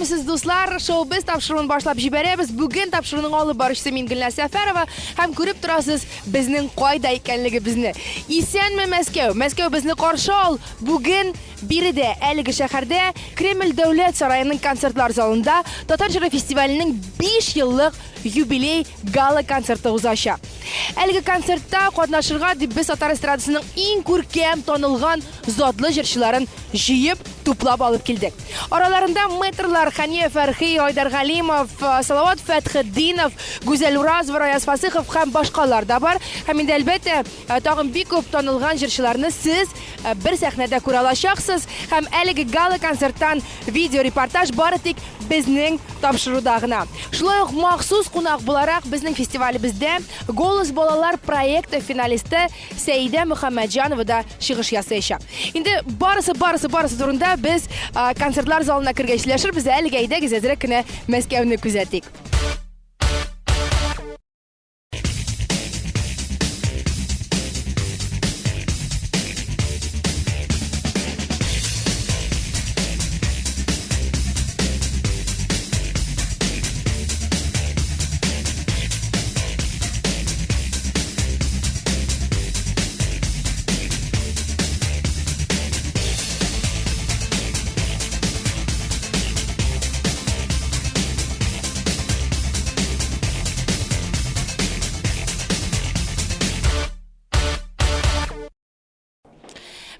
Исәнмесез, дуслар! Шоу без тапшыруын башлап җибәрәбез. Бүген тапшыруның алып баручысы мин Гөлназ Сәфәрова һәм күреп торасыз безнең кайда икәнлегебезне. Исәнме, Мәскәү! Мәскәү безне каршы ал. Бүген биредә, әлеге шәһәрдә, Кремль дәүләт сараеның концертлар залында Татар җыры фестиваленең 5 еллык юбилей гала-концерты узачак. Әлеге концертта катнашырга дип без татар эстрадасының иң күркәм, танылган, затлы җырчыларын җыеп, туплап алып килдек. Араларында мэтрлар Хәния Фәрхи, Айдар Галимов, Салават Фәтхетдинов, Гүзәл Уразова, Раяз Фасыхов һәм башкалар да бар. Һәм инде, әлбәттә, тагын бик күп танылган җырчыларны сез бер сәхнәдә күрә алачаксыз. Һәм әлеге гала-концерттан видеорепортаж бары тик безнең тапшыруда гына. Шулай ук махсус кунак буларак безнең фестивалебездә Голос балалар проекты финалисты Сәидә Мөхәммәтҗанова да чыгыш ясаячак. Инде барысы, барысы, барысы турында без концертлар залына кергәч сөйләшербез. Әлегә әйдәгез әзрәк кенә Мәскәүне күзәтик.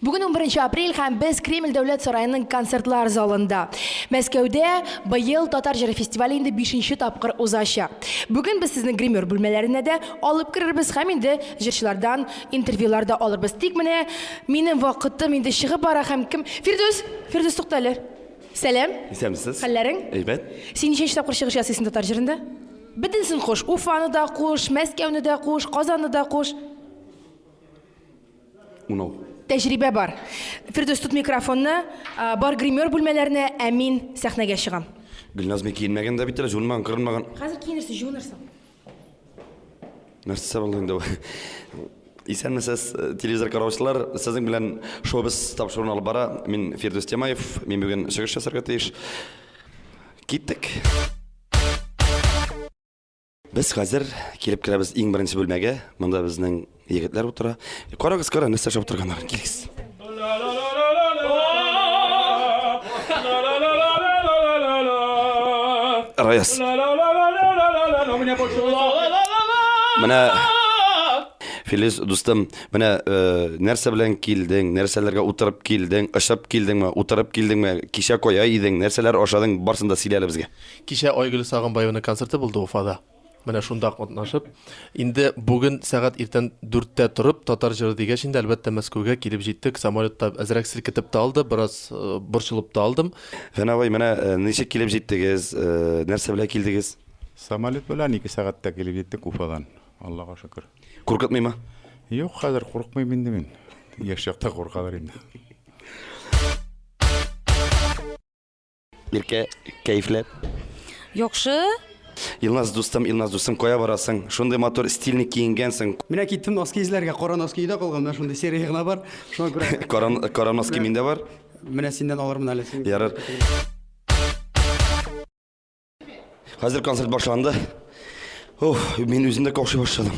Бүген 11 апрель һәм без Кремль дәүләт сараеның концертлар залында. Мәскәүдә быел татар җыры фестивале инде 5 тапкыр узачак. Бүген без сезнең гример бүлмәләренә дә алып керербез һәм инде җырчылардан интервьюлар да алырбыз. Тик менә минем вакытым инде чыгып бара һәм кем Фирдүс, Фирдүс тукта әле. Сәлам. Исәнмесез. Хәлләрең? Әйбәт. Син ничәнче тапкыр чыгыш ясыйсың татар җырында? Бөтенесен куш. Уфаны да куш, Мәскәүне дә куш, Казанны да куш. Унау. Тәҗрибә бар. Фирдүс, тот микрофонны, бар гример бүлмәләренә, ә мин сәхнәгә чыгам. Гөлназ, мин киенмәгән дә бит әле, җуынмаган, кырынмаган. Хәзер киенерсең, җуынырсың. Нәрсә булды инде бу? Исәнмесез, телевизор караучылар. Сезнең белән шоу-без тапшыруын алып бара. Мин Фирдүс Тямаев. Мин бүген чыгыш ясарга тиеш. Киттек. Без хәзер килеп керәбез иң беренче бүлмәгә. Монда безнең егетләр утыра. Карагыз, кара, нәрсә эшләп утырганнарын. Килегез. Раяз. Менә Филиз дустым, менә э, нәрсә белән килдең, нәрсәләргә утырып килдең, очып килдеңме, утырып килдеңме, кичә кая идең, нәрсәләр ашадың, барсын да сөйлә әле безгә. Кичә Айгөл Сагынбаеваның концерты булды Уфада. Менә шунда катнашып, инде бүген сәгать иртән дүрттә торып, татар җыры дигәч инде, әлбәттә, Мәскәүгә килеп җиттек. Самолетта әзрәк селкетеп тә алды, бераз э, борчылып та алдым. Фән абый, менә э, ничек килеп җиттегез, э, нәрсә белән килдегез? Самолет белән 2 сәгатьтә килеп җиттек Уфадан, Аллага шөкер. Куркытмыймы? Юк, хәзер куркмыйм инде мин. Яшь чакта куркалар инде. Иркә, кәефләр? Яхшы. Илназ дустым, Илназ дустым, кая барасың? Шундый матур, стильный киенгәнсең. Менә киттем носки эзләргә. Кара носки өйдә калган, менә шундый серый гына бар. Шуңа күрә Кара, кара носки миндә бар. Менә синнән алырмын әле. Син. Ярар. Хәзер концерт башланды. Уф, мин үзем дә каушый башладым.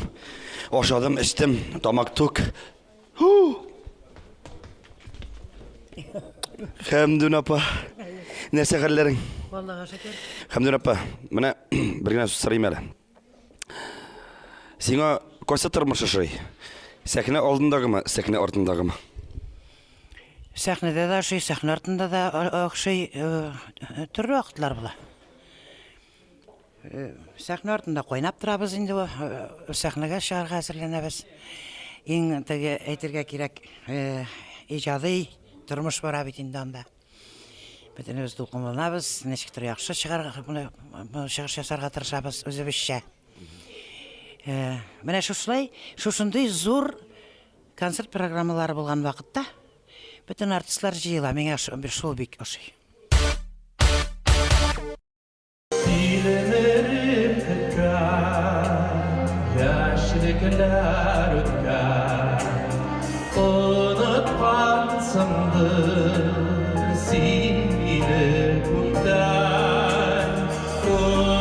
Ашадым, эчтем, тамак тук. Ху! Хәмдүн апа, нәрсә хәлләрең? Аллага шөкер. Хәмдүн апа, менә бер генә сүз сорыйм әле. Сиңа кайсы тормыш ошый? Сәхнә алдындагымы, сәхнә артындагымы? Сәхнәдә дә ошый, сәхнә артында да ошый. Төрле вакытлар була. Сәхнә артында кайнап торабыз инде, сәхнәгә чыгарга әзерләнәбез. Иң теге әйтергә кирәк, иҗади тормыш бара бит инде анда. Бөтенебез дулкынланабыз, ничектер яхшы чыгарга, чыгыш ясарга тырышабыз үзебезчә. Менә шушылай, шушындый зур концерт программалары булган вакытта бөтен артистлар җыела. Миңа шул бик ошый. Тилмереп көткән, яшьлекләр үткән, Оныткансыңдыр син мине күптән.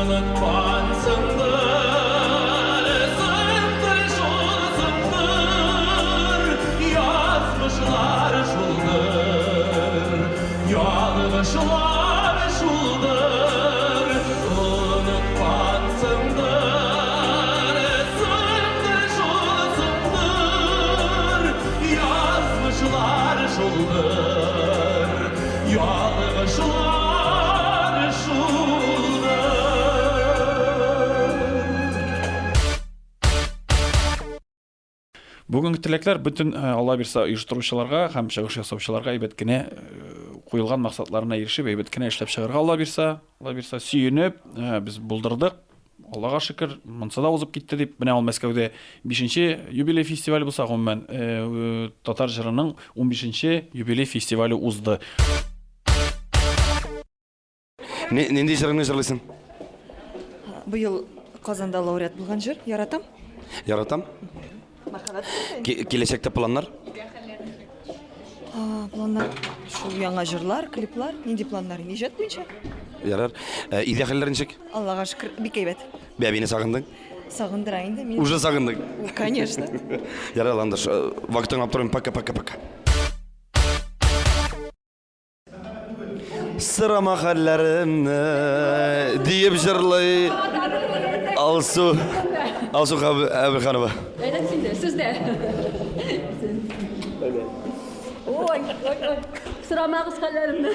Оныткансыңдыр, сындыр шул сындыр, язмышлар шулдыр, ялгышлар шулдыр. Оныткансыңдыр, сындыр шул сындыр, язмышлар шулдыр, ялгышлар шулдыр. Бүгенге теләкләр бөтен Алла бирсә оештыручыларга һәм чыгыш ясаучыларга әйбәт кенә куелган максатларына ирешеп, әйбәт кенә эшләп чыгарга Алла бирсә, Алла бирсә сөенеп, без булдырдык. Аллага шөкер, монсы да узып китте дип, менә ул Мәскәүдә 5нче юбилей фестивале булса, гомумән, татар җырының 15нче юбилей фестивале узды. Нинди җырыңны җырлыйсың? Быел Казанда лауреат булган җыр, яратам. Яратам. Мәхәббәт. Киләчәктә планнар? Планнар шул яңа җырлар, клиплар, нинди планнар? Иҗат буенча? Ярар. Өйдә хәлләр ничек? Аллага шөкер, бик әйбәт. Бәбине сагындың? Сагындыра инде мин. Уже сагындың? Конечно. Ярар, Ландыш, вакытыңны алып тормыйм. Пока, пока, пока. Сырама хәлләремне диеп җырлый Алсу Алсу Әбелханова. Әйдә син дә, сез дә. Ой, ой, ой. Сорамагыз хәлләремне.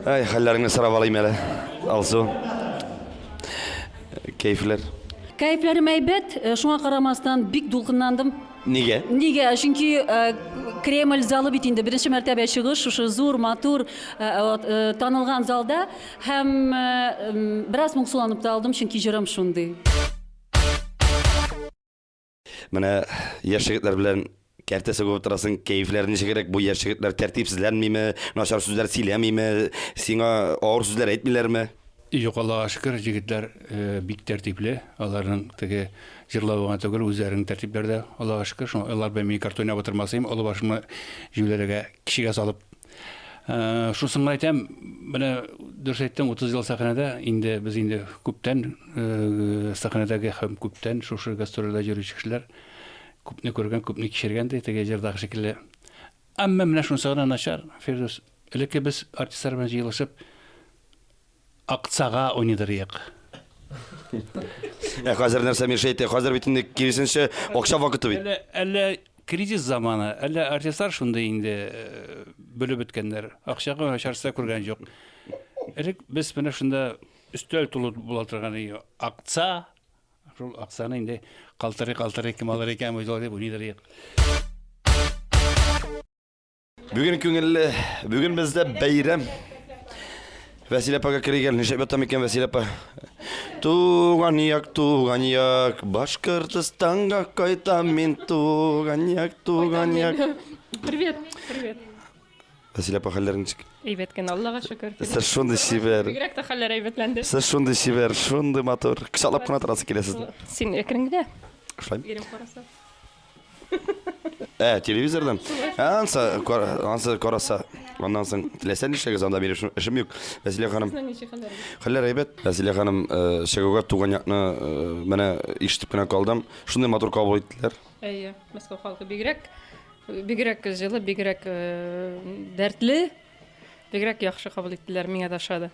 Ай, хәлләреңне сорап алыйм әле, Алсу. Кәефләр? Кәефләрем әйбәт, шуңа карамастан бик дулкынландым. Нигә? Нигә? Чөнки Кремль залы бит инде беренче мәртәбә чыгыш, шушы зур, матур, танылган залда һәм бераз моңсуланып та алдым, чөнки җырым шундый. Менә яшь егетләр белән кәртә сугып утырасың, кәефләр ничегрәк? Бу яшь егетләр тәртипсезләнмиме, начар сүзләр сөйләмиме, сиңа авыр сүзләр әйтмиләрме? Юк, Аллага шөкер, егетләр бик тәртипле. Аларның теге җырлавы гына түгел, үзләренең тәртипләре дә, Аллага шөкер. Шуңа алар белән мин карта уйнап утырмасыйм, олы башымны җүләргә, кешегә салып. Шунысын гына әйтәм, менә дөрес әйттең, 30 ел сәхнәдә, инде без инде күптән сәхнәдәге һәм күптән шушы гастрольдә йөрүче кешеләр, күпне күргән, күпне кичергән ди, теге җырдагы шикелле. Әмма менә шунысы гына начар, Фирдүс, элекке без артистлар белән җыелышып, акцага уйныйдыр идек. Ә хәзер нәрсә мешает? Хәзер бит инде киресенчә акча вакыты бит. Әллә кризис заманы, әллә артистлар шундый инде бөлеп беткәннәр. Акчага начарса күргән юк. Элек без менә шунда өстәл тулы була торган иде. Акца, шул акцаны инде калтырый-калтырый кем алыр икән бу дип уйныйдыр идек. Бүген күңелле, бүген бездә бәйрәм. Вәсилә апага керик әле, нишләп ятам икән Вәсилә апа? Туган як, туган як, Башкортостанга кайтам мин, туган як, туган як. Привет, привет. Вәсилә апа, хәлләр ничек? Әйбәт кенә, Аллага шөкер. Сез шундый чибәр. Бигрәк тә хәлләр әйбәтләнде. Сез шундый чибәр, шундый матур. Кочаклап кына торасы килә сезне. Син әкрен генә. Шулаймы? Ирем караса. Телевизордан. Ансы, ансы караса, аннан соң теләсә нишләгез, анда минем эшем юк. Вәсилә ханым. Хәлләр әйбәт. Вәсилә ханым, чыгуга туган якны менә ишетеп кенә калдым. Шундый матур кабул иттеләр. Әйе, Мәскәү халкы бигрәк, бигрәк җылы, бигрәк дәртле, бигрәк яхшы кабул иттеләр, миңа да ошады.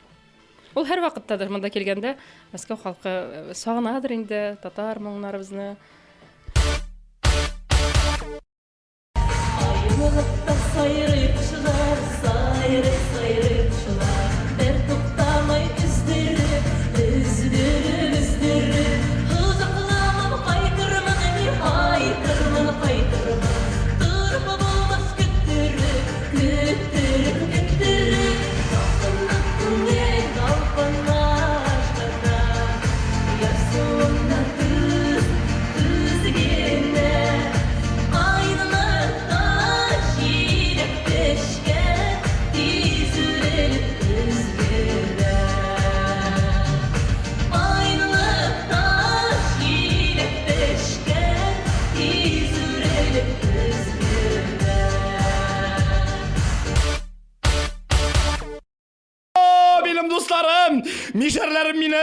Ул һәр вакыттадыр монда килгәндә Мәскәү халкы сагынадыр инде татар моңнарыбызны. Аерылыкта сайрый кошлар, сайрый, сайрый кошлар. Бер туктамай өздереп, өздереп, өздереп. Озакламам кайтырмын мин, кайтырмын, кайтырмын. Торып булмас көттереп, көттереп, көттереп. Ялкынлы күңел талпына ашкына. Ярсуымнан түз, түз.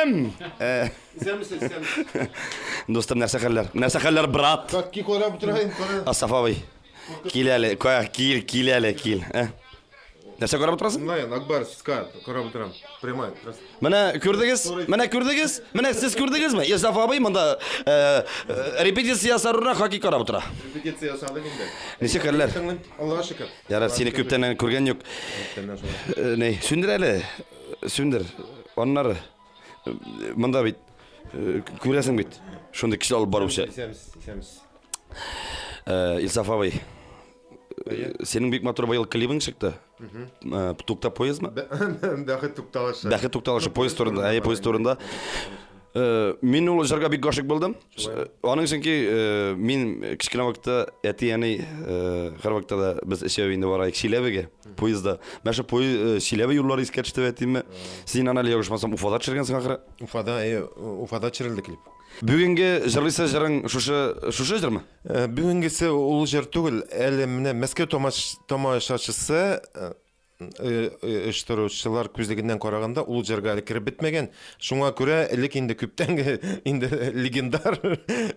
Сәлам! Исәнмесез, исәнмесез. Дустым, нәрсә хәлләр? Нәрсә хәлләр, брат? Хоккей карап утыра инде, кара. Асаф абый. Кил әле, кая, кил, кил әле, кил. Ә? Нәрсә карап утырасың? Онлайн, Ак Барс, СКА карап утырам. Прямая. Менә күрдегез? Менә күрдегез? Менә сез күрдегезме? Илсаф абый монда э, э, репетиция ясар урынына хоккей карап утыра. Репетиция ясадык инде. Ничек хәлләр? Тыңлыйм. Аллага шөкер. Ярар, сине күптәннән күргән юк. Күптәннән шулай. Э, Ни, сүндер әле. Сүндер. Аннары монда бит күрәсең бит. Шундый кеше алып баручы. Исәнмесез, исәнмесез. Илсаф абый. Синең бик матур быел клибың чыкты. Тукта поездмы? Бәхет тукталышы. Бәхет тукталышы поезд турында, әйе, поезд турында. Мин ул җырга бик гашыйк булдым. Аның чөнки мин кечкенә вакытта әти-әни һәрвакытта да без өчәү инде барайык Чиләбегә поездда. Менә шул поезд Чиләбе юллары искә төште әтиемә. Син аны әле ялгышмасам Уфада төшергәнсең ахры. Уфада, әйе, Уфада төшерелде клип. Бүгенге җырлыйсы җырың шушы шушы җырмы? Бүгенгесе ул җыр түгел, әле менә Мәскәү тамашачысы оештыручылар күзлегеннән караганда ул җырга әле кереп бетмәгән. Шуңа күрә элек инде күптәнге инде легендар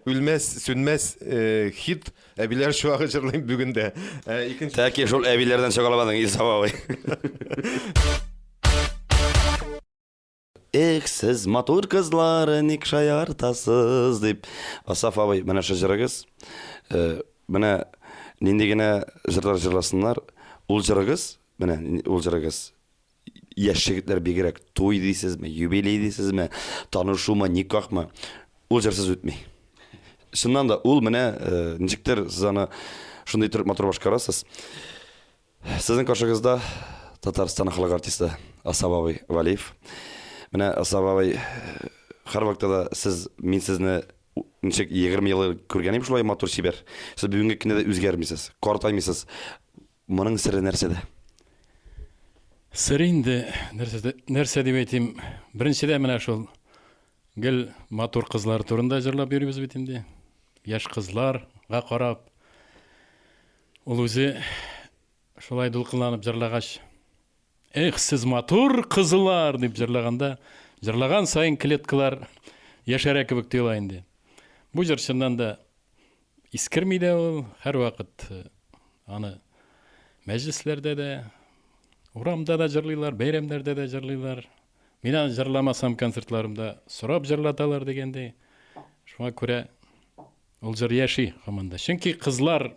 үлмәс, сүнмәс хит Әбиләр чуагы җырлыйм бүген дә. Икенче Тәки шул әбиләрдән чыга алмадың, Илсаф абый. Эх, сез матур кызлар, ник шаяртасыз, дип. Асаф абый, менә шул җырыгыз. Менә нинди генә җырлар җырласыннар, ул җырыгыз, менә ул җырыгыз. Яшь егетләр бигрәк туй дисезме, юбилей дисезме, танышумы, никахмы, ул җырсыз үтми. Чыннан да, ул менә ничектер сез аны шундый итеп матур башкарасыз. Сезнең каршыгызда Татарстан халык артисты Асаф абый Вәлиев. Менә Асаф абый, һәрвакытта да сез, мин сезне ничек 20 ел элек күргән идем шулай матур чибәр. Сез бүгенге көндә дә үзгәрмисез, картаймыйсыз. Моның сере нәрсәдә? Сере инде нәрсәдә, нәрсә дип әйтим? Беренчедән менә шул гел матур кызлар турында җырлап йөрибез бит инде. Яшь кызларга карап, Ул үзе шулай дулкынланып җырлагач, Эх, сез матур кызлар! дип җырлаганда, җырлаган саен клеткалар яшәрә кебек тоела инде. Бу җыр чыннан да искерми дә ул, һәрвакыт э, аны мәҗлесләрдә дә, урамда да җырлыйлар, бәйрәмнәрдә дә җырлыйлар. Мин аны җырламасам концертларымда сорап җырлаталар дигәндәй. Шуңа күрә Ул җыр яши һаман да. Чөнки кызлар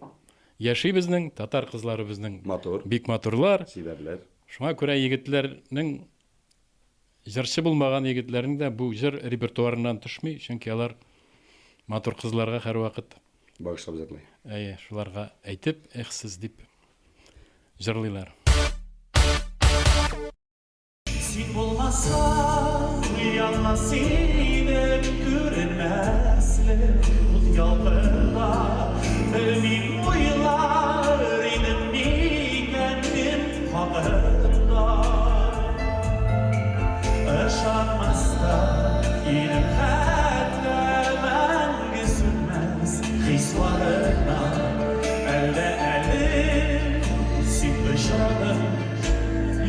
яши безнең, татар кызлары безнең матур. Бик матурлар. Чибәрләр. Шуңа күрә егетләрнең җырчы булмаган егетләрнең дә бу җыр репертуарыннан төшми, чөнки алар матур кызларга һәрвакыт багышлап җырлый. Әйе, шуларга әйтеп, эх сез дип җырлыйлар. Син булмасаң, янмас идем күренмәслек ут ялкында. Белмим, уйлар идем микән кем хакында. Ышанмас та идем хәтта мәңге сүнмәс хисларыңа. Әллә әле син очрадың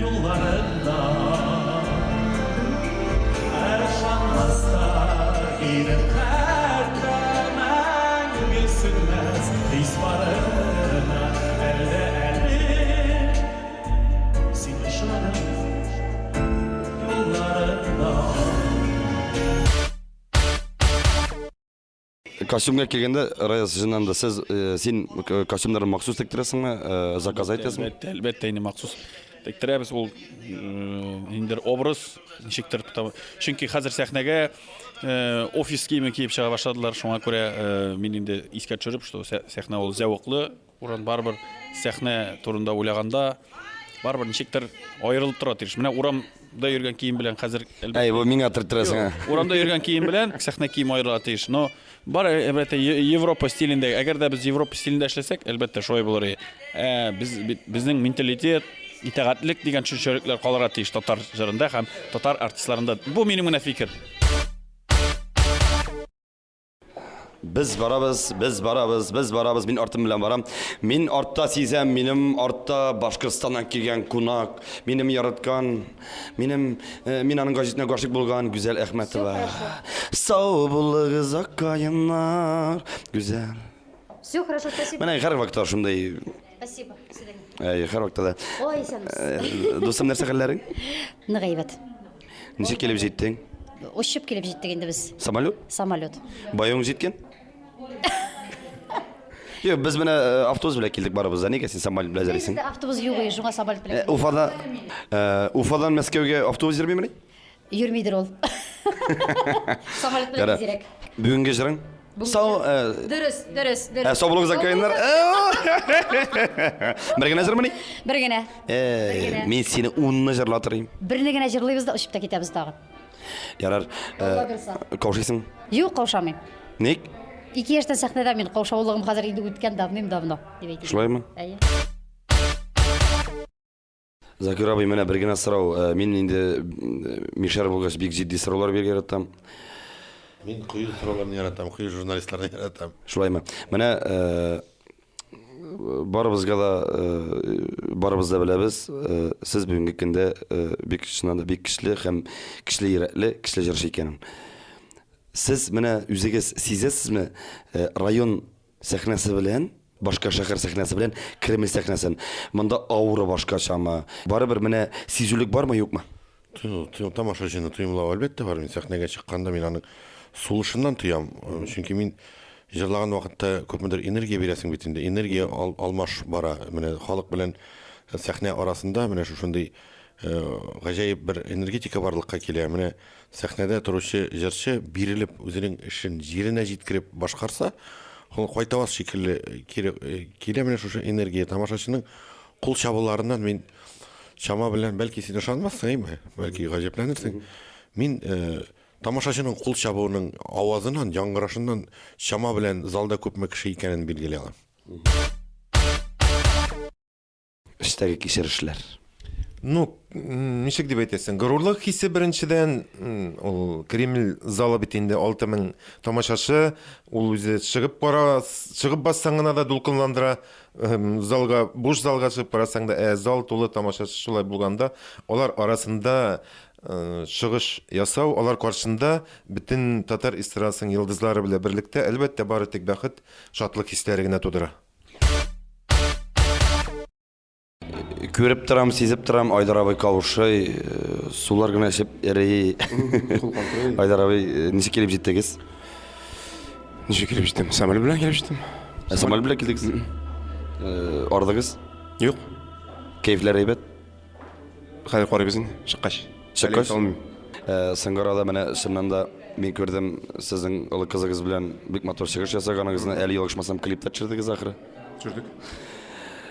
Юлларында ышанмас та идем хәтта мәңге сүнмәс хис барына. Әллә әле син очрадың юлларында. Костюмга килгәндә, Раяз, чыннан да сез э, син э, костюмнарны махсус тектерәсеңме, э, заказ әйтәсеңме? Әлбәттә, әлбәттә инде махсус тектерәбез ул ниндидер образ ничектер чөнки хәзер сәхнәгә офис киеме киеп чыга башладылар, шуңа күрә мин инде искә төшереп, что сәхнә ул зәвыклы Урын барыбер сәхнә турында уйлаганда барыбер ничектер аерылып тора тиеш. Менә урамда йөргән кием белән хәзер әлбәттә. Әй, бу миңа төрттерәсең. Урамда йөргән кием белән сәхнә киеме аерыла тиеш. Но бар әлбәттә Европа стилендә. Әгәр дә без Европа стилендә эшләсәк, әлбәттә шулай булыр иде. Ә без безнең менталитет, итагатьлек дигән төшенчәлекләр калырга тиеш татар җырында һәм татар артистларында. Бу минем генә фикер. Без барабыз, без барабыз, без барабыз. Мин артым белән барам. Мин артта сизәм, минем артта Башкортстаннан килгән кунак, минем яраткан, минем э, мин аның гәҗитенә гашыйк булган Гүзәл Әхмәтова. Сау булыгыз, акаеннар, Гүзәл. Все хорошо, спасибо. Менә һәрвакытта шундый, Спасибо. До свидания. әй, һәрвакытта да. Ой, исәнмесез. Э, Дустым, нәрсә хәлләрең? Нык әйбәт. Ничек килеп җиттең? Очып килеп җиттек инде без. Самолет? Самолет. Баюың җиткән? Юк, без менә э, автобус белән килдек барыбыз да. Нигә син самолет белән йөрисең? Бездә автобус юк, шуңа самолет Э, белән. Уфада э, Уфадан Мәскәүгә автобус йөрмимени? Йөрмидер ул. Самолет белән Яра. тизрәк. Бүгенге җырың? Сау, э, Дөрес, дөрес, э, дөрес. сау булыгыз, акаеннар. Бер генә җырмыни? Бер генә. Э, мин сине унны җырлатырым. Берне генә җырлыйбыз да очып та китәбез тагын. Ярар. Алла Э, бирса. каушыйсың? Юк, каушамыйм. Ник? Ике яшьтән сәхнәдә мин каушаулыгым хәзер инде үткән давным-давно, дип әйтик. Шулаймы? Әйе. Закир абый, менә бер генә сорау. Э, Мин инде м, мишәр булгач бик җитди сораулар бирергә яратам. Мин кыю сорауларны яратам, кыю журналистларны яратам. Шулаймы? Менә э, барыбызга да э, барыбыз да беләбез, э, сез бүгенге көндә э, бик чыннан да бик көчле һәм көчле йөрәкле, көчле җырчы икәнен. Сез менә үзегез сизәсезме, э, район сәхнәсе белән башка шәһәр сәхнәсе белән Кремль сәхнәсен. Монда аура башкачамы? Барыбер менә сизүлек бармы, юкмы? Тою, тою, тамашачыны тоемлау әлбәттә бар. Мин сәхнәгә чыкканда мин аның сулышыннан тоям. Э, Чөнки мин җырлаган вакытта күпмедер энергия бирәсең бит инде. Энергия ал, алмаш бара. Менә халык белән сәхнә арасында менә шушындый э, гаҗәеп бер энергетика барлыкка килә. Менә сәхнәдә торучы җырчы бирелеп үзенең эшен җиренә җиткереп башкарса, ул кайтаваз шикелле кире э, килә менә шушы энергия. Тамашачының кул чабуларыннан мин чама белән бәлки син ышанмассың, әйме? Бәлки гаҗәпләнерсең. Мин э, тамашачының кул чабуының авазыннан, яңгырашыннан чама белән залда күпме кеше икәнен билгели алам. Эчтәге кичерешләр. Ну, ничек дип әйтәсең, горурлык хисе беренчедән, ул Кремль залы бит инде 6000 тамашачы, ул үзе чыгып бара, чыгып бассаң гына да дулкынландыра, залга, буш залга чыгып карасаң да, ә зал тулы тамашачы шулай булганда, алар арасында э, чыгыш ясау, алар каршында бөтен татар эстрадасының йолдызлары белән берлектә, әлбәттә, бары тик бәхет, шатлык хисләре генә тудыра. Күреп торам, сизеп торам, Айдар абый каушый, э, сулар гына эчеп эри. Айдар абый, э, ничек килеп җиттегез? Ничек килеп җиттем? Самолет белән килеп җиттем. Ә, самолет белән килдегез? Э, Ардыгыз? Юк. Кәефләр әйбәт? Хәзер карыйбыз инде, чыккач. Чыккач? Әле әйтә алмыйм. Э, Соңгы арада менә чыннан да мин күрдем сезнең олы кызыгыз белән бик матур чыгыш ясаганыгызны, әле ялгышмасам клип та төшердегез ахры. Төшердек.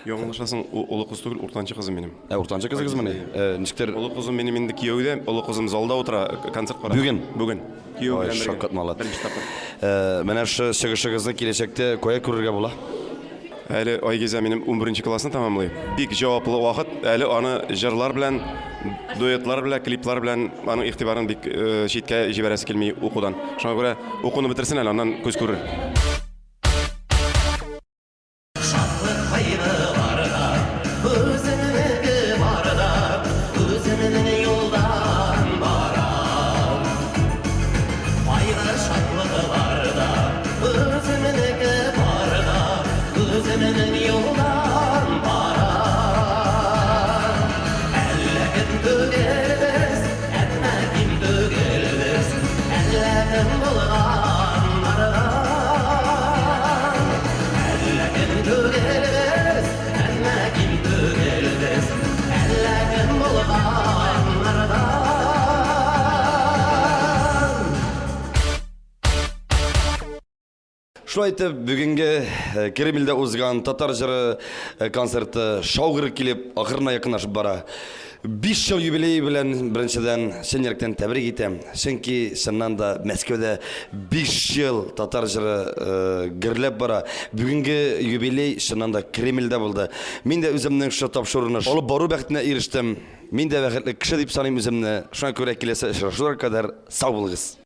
Яңлышасың, ул олы кыз түгел, уртанчы кызым минем. Ә уртанчы кызыгызмыни? Э, ничектер Олы кызым минем инде кияүдә, олы кызым залда утыра, концерт карап. Бүген? Бүген. Кияү Ой, белән бергә. шаккатмалы. Беренче тапкыр. Э, менә шу чыгышыгызны киләчәктә кая күрергә була? Әле Айгизә минем 11 классны тәмамлый. Бик җаваплы вакыт. Әле аны җырлар белән, дуэтлар белән, клиплар белән аның игътибарын бик э, читкә җибәрәсе килми укудан. Шуңа күрә укуны бетерсен әле, аннан күз күрер. Үземнеке бар да, үземнең юлдан барам. Кайгы шатлыгы бар да, үземнеке бар да, үземнең юлдан барам. Әллә кем түгелбез, әмма ким түгелбез, әллә кем булганнардан. Әллә кем түгелбез, әмма ким түгелбез, әллә кем булганнардан. Шулай итеп, бүгенге э, Кремльдә узган татар җыры э, концерты шаугыр килеп, ахырына якынлашып бара. 5 ел юбилей белән беренчедән чын йөрәктән тәбрик итәм. Чөнки чыннан да Мәскәүдә 5 ел татар җыры э, гөрләп бара. Бүгенге юбилей чыннан да Кремльдә булды. Мин дә үземнең шушы тапшыруны алып бару бәхетенә ирештем. Мин дә бәхетле кеше дип саныйм үземне. Шуңа күрә киләсе очрашулар кадәр сау булыгыз.